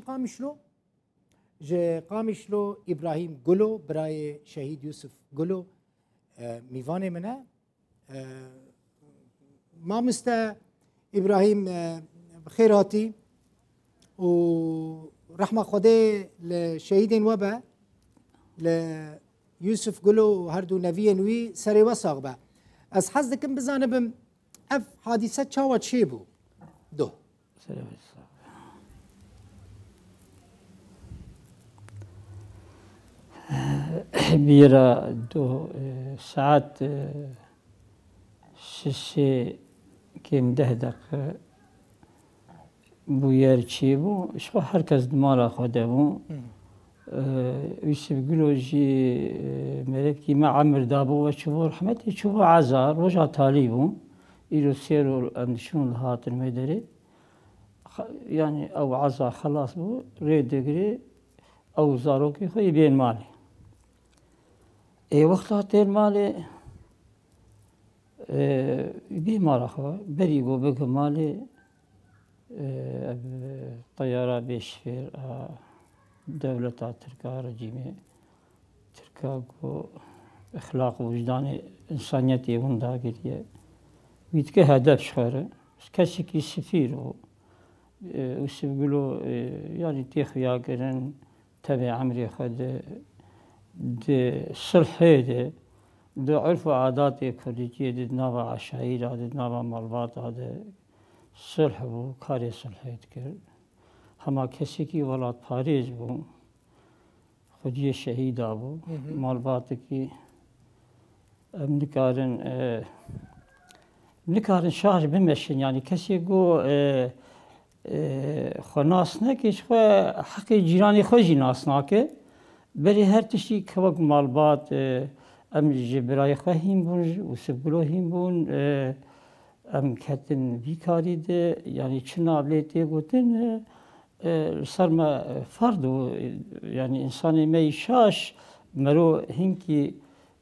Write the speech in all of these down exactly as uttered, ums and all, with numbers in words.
Qamişlo. Ji Qamişlo Îbrahîm Gulo, birayê Şehîd Yûsif Gulo, e, mîvanê min e. E, Mamoste Îbrahîm, e, bi xêr hatî û rehma Xwedê li şehîdên we be, li Yûsif Gulo û her du neviyên wî serê we sax be. Ez hez dikim bizanibim, ev hadîse çawa çêbû? Doh. Selam. Bîra doh, e, saet, e, şişê kêm deh deqe bûyer çêbû. Ji xwe her kes di mala xwe de bû. Hı. E, Yûsif Gulo jî, e, melekî me emir dabû we çûbû rehmetê, çûbû eza, roja talî bû. Îro sê rol em diçûn dihatin wê derê. Xa-, yanî ew eza xelas bû, rê digirê ew zarokê xwe yê bên malê. Ê wexta tên malê, e, bê mala xwe, berî ku bike malê, e, ev teyara bê şifêr a dewleta Tirka, rejîmê Tirka ku exlaq û wijdanê însaniyetê winda kiriye. Wî dike hedef ji xwe re. Kesekî sifîr û, e, Yûsif Gulo, e, yanî tê xuya kirin, tevê emrê xwe de, di sulhê de, di urf û adatê kurdîtiyê de, di nava eşayîra de, di nava malbata de sulh bû, karê sulhê dikir. Hema kesekî welatparêz bû. Xwediyê şehîda bû. Hı hı. Malbatekî em nikarin, e, nikarin şaş bimeşin. Yanî kesê ku, e, e, xwe nas neke, ji xwe heqê cîranê xwe jî nas nake. Berê her tiştî kewek malbat, e, em ji birayê xwe hîn bûn, ji Yûsif Gulo hîn bûn, e, em ketin vî karî de, yanî çi nav lê tê gotin, e, e, li ser me, e, ferd bû, e, yanî însanê me yî şaş, mero hinkî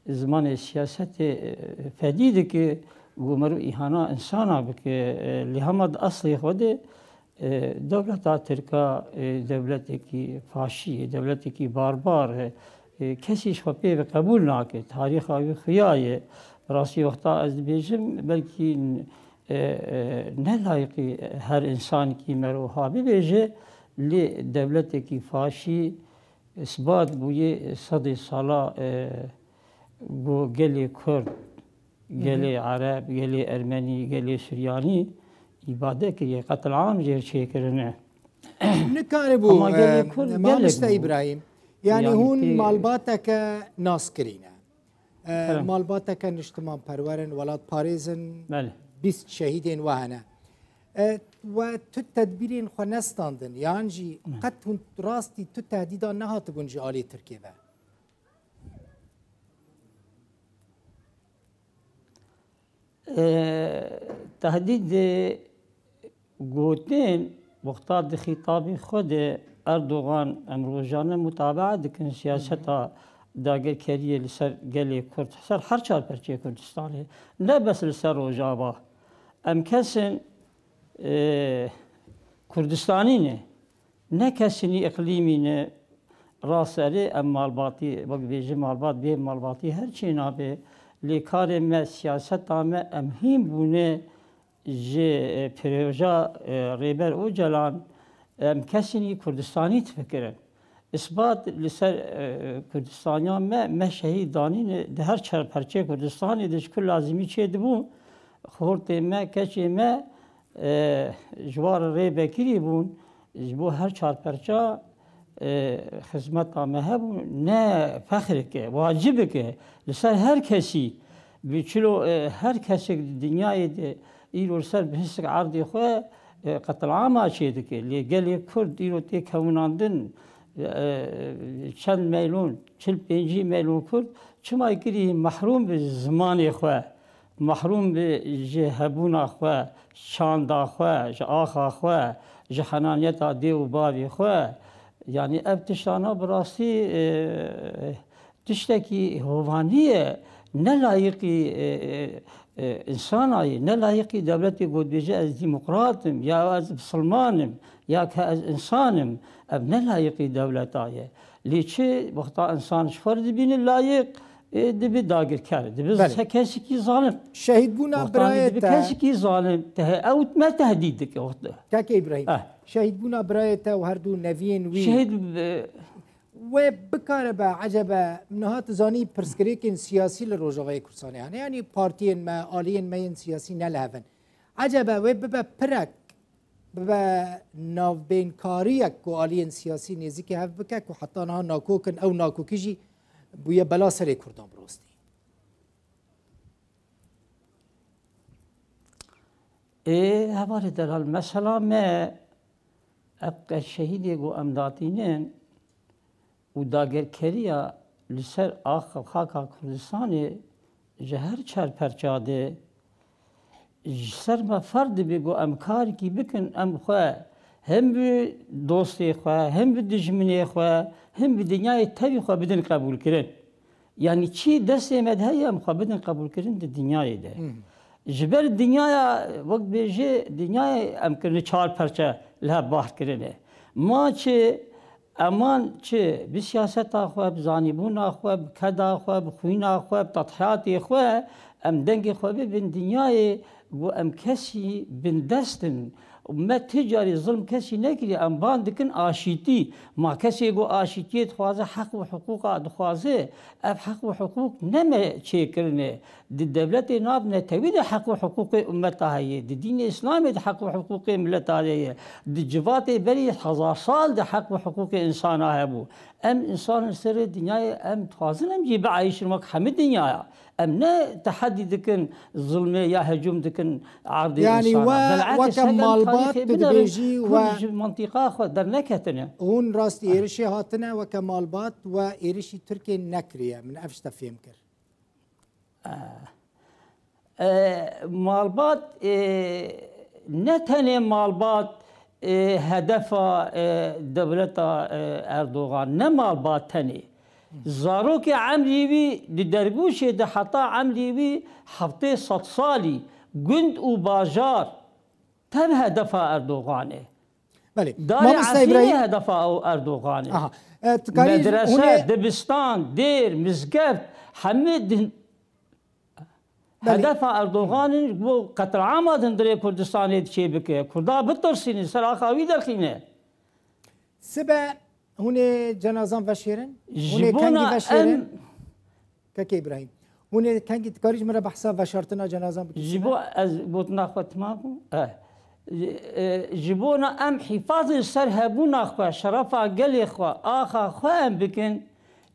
zimanê siyasetê, e, fedî dike, ku mero îhana însana bike, e, lê hema di eslê xwe de, e, dewleta Tirka, e, dewletekî faşî ye, dewletekî barbar e, e, kesî ji xwe pê ve qebûl nake. Tarîxa wî xuya ye. Bi rastî wexta ez dibêjim, belkî, e, e, ne layiqî her însankî mero ha bibêje, lê dewletekî faşî isbat bûye sedê sala, e, ku gelê Kurd, Hı hı. gelê Ereb, gelê Ermenî, gelê Suryanî îbade kiriye, qetlîam jê re çêkirine. Nikaribû, Ama gelê e, Kurd gelek Mamoste bû. Îbrahîm, yanî Yanî hûn tê- malbateke naskirî ne. E, Kerem. Malbateke niştimanperwer in, welatparêz in, Belê. bîst şehîdên we hene. E, we tu tedbîrên xwe nestandin, yan jî Hı. qet hûn rastî tu tehdîdan nehatibûn ji alî Tirkiyê ve? E, tehdîdê gotin, wexta di xîtabê xwe de Erdogan, em rojane mutabaa dikin siyaseta dagirkeriyê li ser gelê Kurd, ser her çar perçeyê Kurdistanê, ne bes li ser Rojava. Em kesin, e, Kurdistanî ne. Ne kesînî îqlîmî ne, rast erê em malbatî, wek bêjî malbat, bê malbatî her çê nabe. Lê karê me, siyaseta me, em hîn bûne ji, e, proja, e, Rêber Ocalan, em kesînî Kurdistanî difikirin. Îsbat li ser, e, Kurdistaniya me, me şehîd danîne di her çar perçeyê Kurdistanê de ji ku lazimî çêdibû, xortê me, keçê me, e, ji war rê vekirî bûn, ji bo her çar perça, e, xizmeta me hebû, ne fexreke, wacibeke, li ser her kesî, bi çilo, e, her kesek di dinyayê de îro li ser bihistik erdê xwe, e, qetlama çêdike. Lê gelê Kurd îro tê kewinandin, e, çend meylûn, çil pêncî meylûn Kurd, çima kirî mehrûm bi zimanê xwe, mehrûm bi ji hebûna xwe, çanda xwe, ji axa xwe, ji henaniyeta dê û bavê xwe. Yanî ev tiştana bi rastî, e, tiştekî hovanî ye, ne layîqî, e, e, E, insana ye, ne layiqî dewletê ku dibêje ez demokrat im, ya ez misilman im, ya ke ez insan im, ev ne layiqî dewleta ye. Lê çi wexta insan ji xwe re dibîne layiq, e, dibe dagirker, dibe Belê. se-, kesekî zalim. Şehîdbûna Wexta birayê dibe te. kesekî zalim, te-, ew me tehdît dike wexta. Kek Îbrahîm, Eh. şehîdbûna birayê te û her du neviyên wî. Şehîd, e, Wê bikaribe, ecebe, niha tu zanî pirsgirêkên siyasî li Rojavayê Kurdistanê hene. Yanî partiyên me, aliyên me yên siyasî ne li hev in. Ecebe wê bibe pirek, bibe navbênkariyek ku aliyên siyasî nêzîkî hev bike, ku heta niha nakok in, ew nakokî jî bûye bela serê Kurdan bi rastî. Ê, hevalê delal, mesela me ev qet şehîdê ku em datînin û dagerkeriya li ser ax-, xaka Kurdistanê ji her çar perça de ji ser me ferz dibe ku em karekî bikin, em xwe hem bi dostê xwe, hem bi dijminê xwe, hem bi dinyayê tevî xwe bidin qebûlkirin. Yanî çi destê me de heye, em xwe bidin qebûlkirin di dinyayê de. Hmm. Ji ber dinyaya, wek bêjê, dinyayê em kirine çar perçe li hev bahr kirine. Ma çi, eman çi, bi siyaseta xwe, bi zanîbûna xwe, bi keda xwe, bi xwîna xwe, bi tedhiyatê xwe, em dengê xwe bibin dinyayê, ku em kesî bindest in. Me ti carî zilm kesî nekiriye, em ban dikin aşîtî. Ma kesê ku aşîtiyê dixwaze heq û hiqûqa dixwaze, ev heq û hiqûq ne me çêkirine. Di dewletê navnetewî de heq û hiqûqê ummeta heye. Di dînê Îslamê de heq û hiqûqê mileta heye. Di civatê berî hezar sal de heq û hiqûqê însana hebû. Em însan li serê dinyayê em dixwazin em jî bieyşin wek hemî dinyaya. Em ne tehedî dikin, zilmê ya hecûm dikin erdê Yanî însana. we Belekî weke ser em malbat tarîxê tu binerin, dibêjî Kurd we ji mintîqa xwe derneketine. Hûn rastî êrişê hatine weke malbat we êrişî Tirkiyê nekiriye. Min ev ji te fêm kir. E, malbat, e, ne tenê malbat, e, hedefa, e, dewleta, e, Erdogan, ne malbat tenê. Zarokê emrî wî di dergûşê de heta emrî wî heftê sed salî, gund û bajar tev hedefa Erdogan e. Belê. Darê Mamoste Efrînê Îbrahîm. hedefa Erdogan e. Aha. E, tu karî Medrese, hûnê dibistan, dêr, mizgeft, hemî din Belê. Hedefa Erdogan in bo qetilama di hundirê Kurdistanê çê bike. Kurda bitirsînin, ser axa wî derxîne. Sibe hûn ê cenazan veşêrin? Ji Hûn ê kengî bona veşêrin? em Keke Îbrahîm. Hûn ê kengî dikarî ji min re behsa veşartina cenazan bikî Ji sibe? bo ez gotina xwe timam bû. Eh. E, ji bona em hîfazê ser hebûna xwe, şerefa gelê xwe, axa xwe em bikin,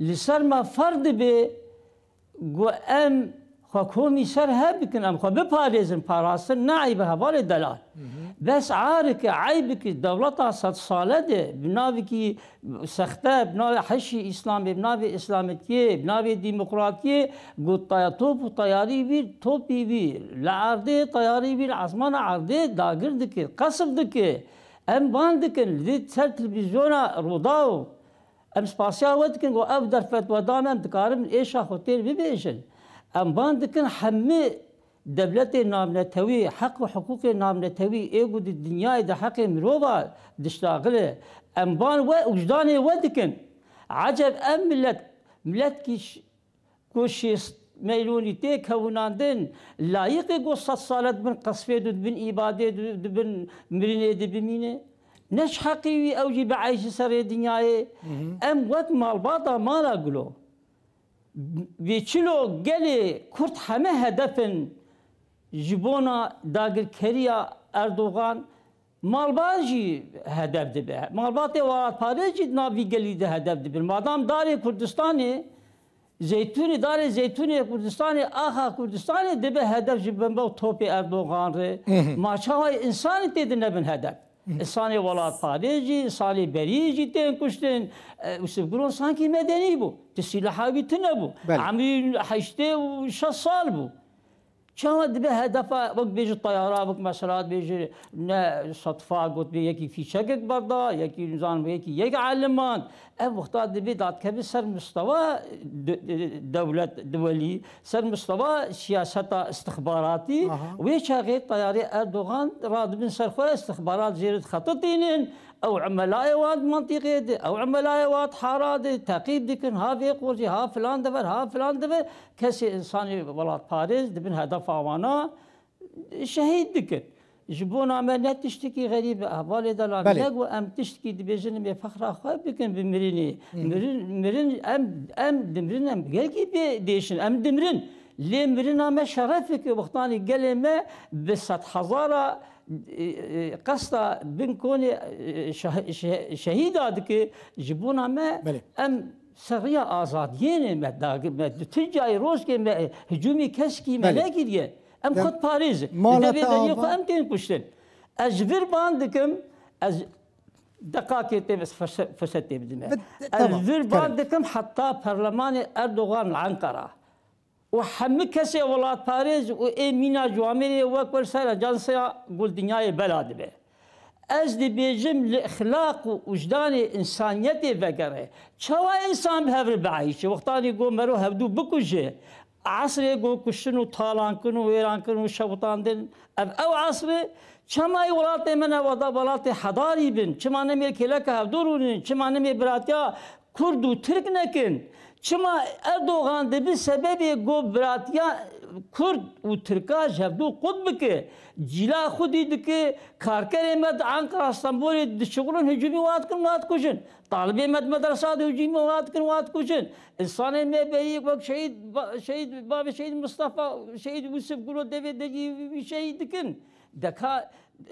li ser me ferz dibe, Got, em xwe komî ser hev bikin, em xwe biparêzin, parastin ne eyb e hevalê delal. Hı hı. Bes arike, eyb ki dewleta sed sale de bi navikî sexte, bi navê heşî Îslamê, bi navê Îslametiyê, bi navê demokratiyê, got taya top û tayarî wî, topî wî li erdê, tayarî wî li esmana erdê dagir dike, qesf dike. Em van dikin, li ser televîzyona Rûdaw, Em spasiya we dikin ku ev derfet we da me, em dikarin êşa xwe têr bibêjin. Em van dikin hemî dewletê navnetewî, heq û hiqûqê navnetewî ê ku di dinyayê de heqê mirova diştaxile. Em van we û wijdanê we dikin. Eceb ev milet, miletkî ş-, ku şêst meylûnî tê kewinandin, layiqê ku sed sale di bin qesfê de, di bin îbadê de, di bin mirinê de bimîne? Ne ji heqê wî ew jî bieyşî serê dinyayê? Hı hı. Em wek malbata mala gulo. Vê çilo gelê Kurd heme hedef in ji bona dagirkeriya Erdogan. Malbat jî hedef dibe. Malbatê welatparêz jî di nav vî gelî de hedef dibin. Madam darê Kurdistanê, zeytûnê, darê zeytûnê Kurdistanê, axa Kurdistanê dibe hedef ji bombe û topê Erdogan re. Mhm. Ma çawa însanê tê de nebin hedef? Mhm. Însanê welatparêz jî, însanê berî jî tên kuştin. E, Yusuf Gurun sankî medenî bû. Ti sîlaha wî tune bû. Belê. Emrî heştê û şeş sal bû. Çawa dibe hedefa, wek bêjî teyara, wek mesela bêjî ne sedfa got bê yekî fîşekek berda, yekî nizan yekî yek elimand. Ev wexta dibê dadkeve ser mistewa de-, de-, dewlet, duwelî, ser mistewa siyaseta istixbaratî. Aha. Wê çaxê teyarê Erdogan radibin ser xwe, istixbarat jê re dixetitînin. Ew emelayê wan di mintîqê de, ew emelayê wan di hara de teqîb dikin, ha vê qozî, ha filan dever, ha filan dever. Kesê, însanê welatparêz dibin hedefa wana, şehîd dikin. Ji bona me ne tiştekî xerîb e, hevalê delal, Belê. ne ku em tiştekî dibêjin em ê fexra xwe bikin bi mirinê. Hı hı. Mirin, mirin, em, em dimirin, em gelkî bê dêşin, em dimirin. Lê mirina me şerefek e, wextanî gelê me bi sedhezara, e, e, qesta bin konê, e, şeh-, şeh-, şehîda dike, ji bona me Belê. em ser riya azadiyê ne, me dagir, me di tu cayê rojkê me, e, hicûmî kesekî me Belê. nekiriye. Em Dem-, xwedparêz in. Mala Di devê te deriyê xwe ava. em tên kuştin. Ez ji vir ban dikim, ez deqakê tê, ez firse-, firset tê bidime. Bid-, Ez tamam, vir ban kerem. dikim heta perlemanê Erdogan li Ankara. Û hemû kesê welatparêz û ê mîna ciwamêrê wek wer ser ajanseya gul dinyayê bela dibe. Ez dibêjim li exlaq û wijdanê însaniyetê vegere. Çawa însan bi hev re bieyşe? Wextanî ku mero hevdû bikuje, esrê ku kuştin û talankin û wêrankin û şewitandin, ev ew esr e? Çima welatê me ne weda-, welatê hedarî bin? Çima nemê kêleka hevdû rûnin? Çima nemê biratiya Kurd û Tirk nekin? Çima Erdogan dibe sebebê ku biratiya Kurd û Tirka ji hevdû qut bike? Cîla xwedî dike, karkerê me di Ankara, Stenbolê dişixulin, hicûmî wa dikin, wa dikujin. Talibê me di medresa de hicûmî wa dikin, wa dikujin. Însanên me berî wek şehîd, ba-, şehîd, bavê şehîd Mustafa, şehîd Yusuf Gulo devê derî wî şehîd dikin. Deka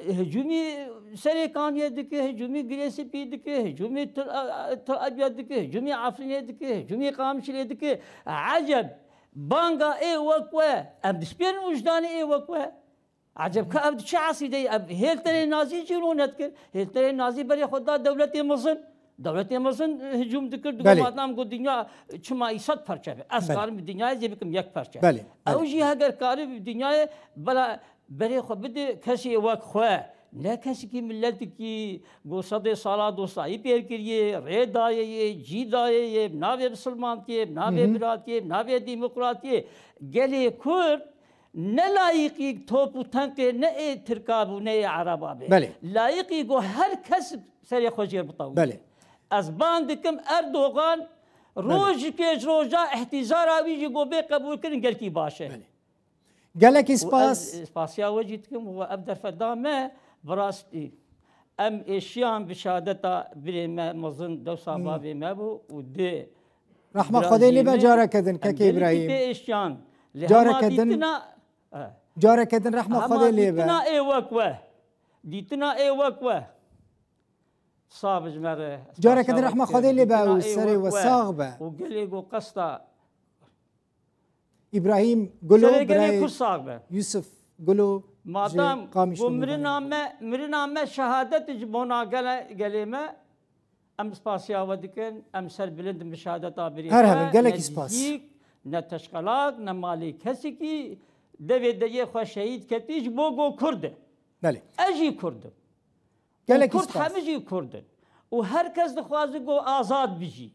hicûmî Serêkaniyê dike, hicûmî Girê Spî dike, hicûmî Til, Til Ebyad dike, hicûmî Efrînê dike, hicûmî Qamişlê dike. Eceb, banga ê wek we, em dispêrin wijdanê ê wek we. Eceb ka ev di çi esrî de ye? Ev Hêlterê Nazî jî wilo nedikir. Hêlterê Nazî berê xwe da dewletê mezin. Dewletê mezin, e, hicûm dikir, digot Belê. madem ku dinya çima î sed parçe be, ez Belê. karim bi dinyayê zê bikim yek parçe. Belê, Ew belê. jî heger karib bi dinyayê bela Berê xwe bide kesê wek xwe, ne kesekî miletikî ku sedê sala dostayî pêr kiriye, rê daye yê, cî daye yê, bi navê misilmantiyê, bi navê Hı hı. biratiyê, bi navê demokratiyê. Gelê Kurd ne layiqî top û tenkê ne ê Tirka bû, ne ê Ereba be. Belê. Layiqî ku her kes serê xwe jêr bitewî. Belê. Ez ban dikim Erdogan Belê. rojikê ji roja îhtîzara wî jî ku bê qebûlkirin gelkî baş e. Belê. Gelekî Û spas. ez spasiya we jî dikim û ev derfet da me, bi rastî em êşiyan bi şehadeta birê me mezin dewsa Hmm. bavê me bû û di Rehma birajî Xwedê lê be min, careke din, em kekê gelekî Îbrahîm. tê êşiyan. Lê Careke hema din, dîtina, e, careke din rehma hema Xwedê lê be. dîtina ê wek we. Dîtina ê wek we. Sax bi ji me re. Careke din Spasiya rehma we Xwedê dikim. lê be Dîtina û ê serê wek we we. sax be. Û gelê ku qesta Îbrahîm Gulo, Serê gelê birayê Kurd sax be. Yusuf Gulo ji Madem Qamişlo ku mirina mêvanê me, mirina me şehadet ji bona gele-, gelê me, em spasiya we dikin, em ser bilind in bi şehadeta birê Her xwe, hebin, gelekî ne spas. dijîk, ne teşqelak, ne malê kesekî, devê deriyê xwe şehîd ketî ji bo ku Kurd e. Belê. Ez jî Kurd im. Gelekî Û Kurd spas. hemî jî Kurd in. Û her kes dixwaze ku azad bijî.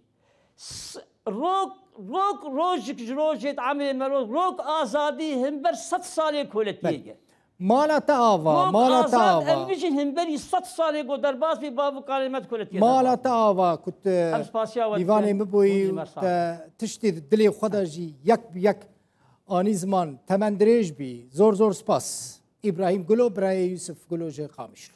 S-, rok, rok, rojik ji rojê di emrê me rok, rok azadî himber sed salê koletiyê Belê. ye. Mala te ava, Rok mala te azad ava. em bijîn himberî sed salê ku derbas bî bav û kalê me di koletiyê de Mala ava. te ava ku tu Em spasiya we mîvanê dikin. min bûyî Hûn jî û mersa. te tiştê di dilê xwe de jî yek bi yek anî ziman, temendirêj bî. Zor zor spas. Îbrahîm Gulo, birayê Yusuf Gulo ji Qamişlo.